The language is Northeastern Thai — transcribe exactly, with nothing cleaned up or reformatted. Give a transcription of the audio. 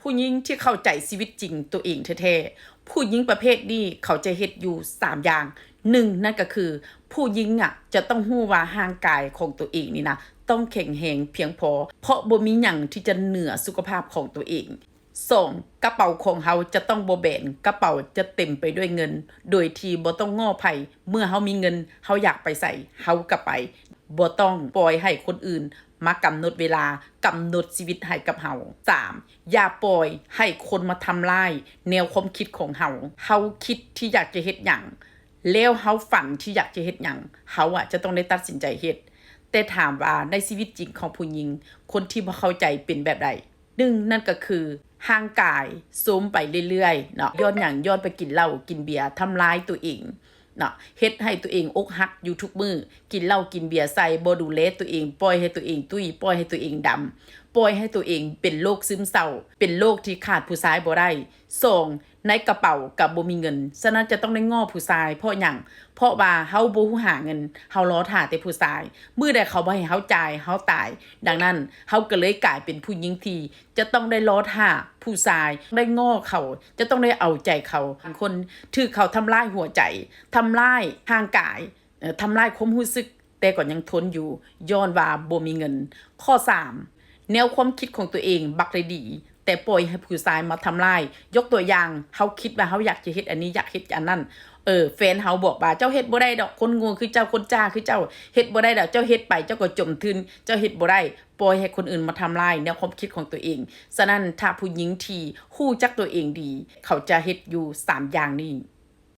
ผู้หญิงที่เข้าใจชีวิตจริงตัวเองแท้ๆ ผู้หญิงประเภทนี้เขาจะเฮ็ดอยู่สามอย่าง หนึ่ง นั่นก็คือ ผู้หญิงอะจะต้องฮู้ว่าร่างกายของตัวเองนี่นะ ต้องแข็งแรงเพียงพอ เพราะบ่มีหยังที่จะเหนือสุขภาพของตัวเอง สอง กระเป๋าของเฮาจะต้องบ่แบน กระเป๋าจะเต็มไปด้วยเงิน โดยที่บ่ต้องง้อไผ เมื่อเฮามีเงิน เฮาอยากไปไส เฮาก็ไป บ่ต้องปล่อยให้คนอื่นมากำหนดเวลา กำหนดชีวิตให้กับเฮา สาม อย่าปล่อยให้คนมาทำลายแนวความคิดของเฮา เฮาคิดที่อยากจะเฮ็ดหยัง แล้วเฮาฝันที่อยากจะเฮ็ดหยัง เฮาอะจะต้องได้ตัดสินใจเฮ็ด แต่ถามว่าในชีวิตจริงของผู้หญิง คนที่บ่เข้าใจเป็นแบบใด หนึ่ง นั่นก็คือร่างกายโทรมไปเรื่อยๆ เนาะ ย้อนหยัง ย้อนไปกินเหล้ากินเบียร์ทำลายตัวเองเนาะ เฮ็ดให้ตัวเองอกหักอยู่ทุกมื้อ กินเหล้ากินเบียร์ใส่ บ่ดูแลตัวเอง ปล่อยให้ตัวเองตุ้ย ปล่อยให้ตัวเองดำ ปล่อยให้ตัวเองเป็นโรคซึมเศร้า เป็นโรคที่ขาดผู้ชายบ่ได้ สอง ในกระเป๋าก็บ่มีเงิน ฉะนั้นจะต้องได้ง้อผู้ชาย เพราะหยัง เพราะว่าเฮาบ่ฮู้หาเงิน เฮารอท่าแต่ผู้ชาย มื้อใดเขาบ่ให้เฮาจ่าย เฮาตาย ดังนั้นเฮาก็เลยกลายเป็นผู้หญิงที่จะต้องได้รอท่าผู้ชาย ได้ง้อเขา จะต้องได้เอาใจเขา บางคนถืกเขาทำลายหัวใจ ทำลายร่างกาย เอ่อ ทำลายความรู้สึก แต่ก็ยังทนอยู่ ย้อนว่าบ่มีเงิน ข้อสาม แนวความคิดของตัวเองบักได้ดี แต่ปล่อยให้ผู้ชายมาทำลาย ยกตัวอย่าง เฮาคิดว่าเฮาอยากจะเฮ็ดอันนี้ อยากเฮ็ดอันนั้น เออ แฟนเฮาบอกว่า เจ้าเฮ็ดบ่ได้ดอก คนโง่คือเจ้า คนจ้าคือเจ้า เฮ็ดบ่ได้ดอก เจ้าเฮ็ดไป เจ้าก็จมทุน เจ้าเฮ็ดบ่ได้ ปล่อยให้คนอื่นมาทำลายแนวความคิดของตัวเอง ฉะนั้นถ้าผู้หญิงที่ฮู้จักตัวเองดี เขาจะเฮ็ดอยู่สามอย่างนี้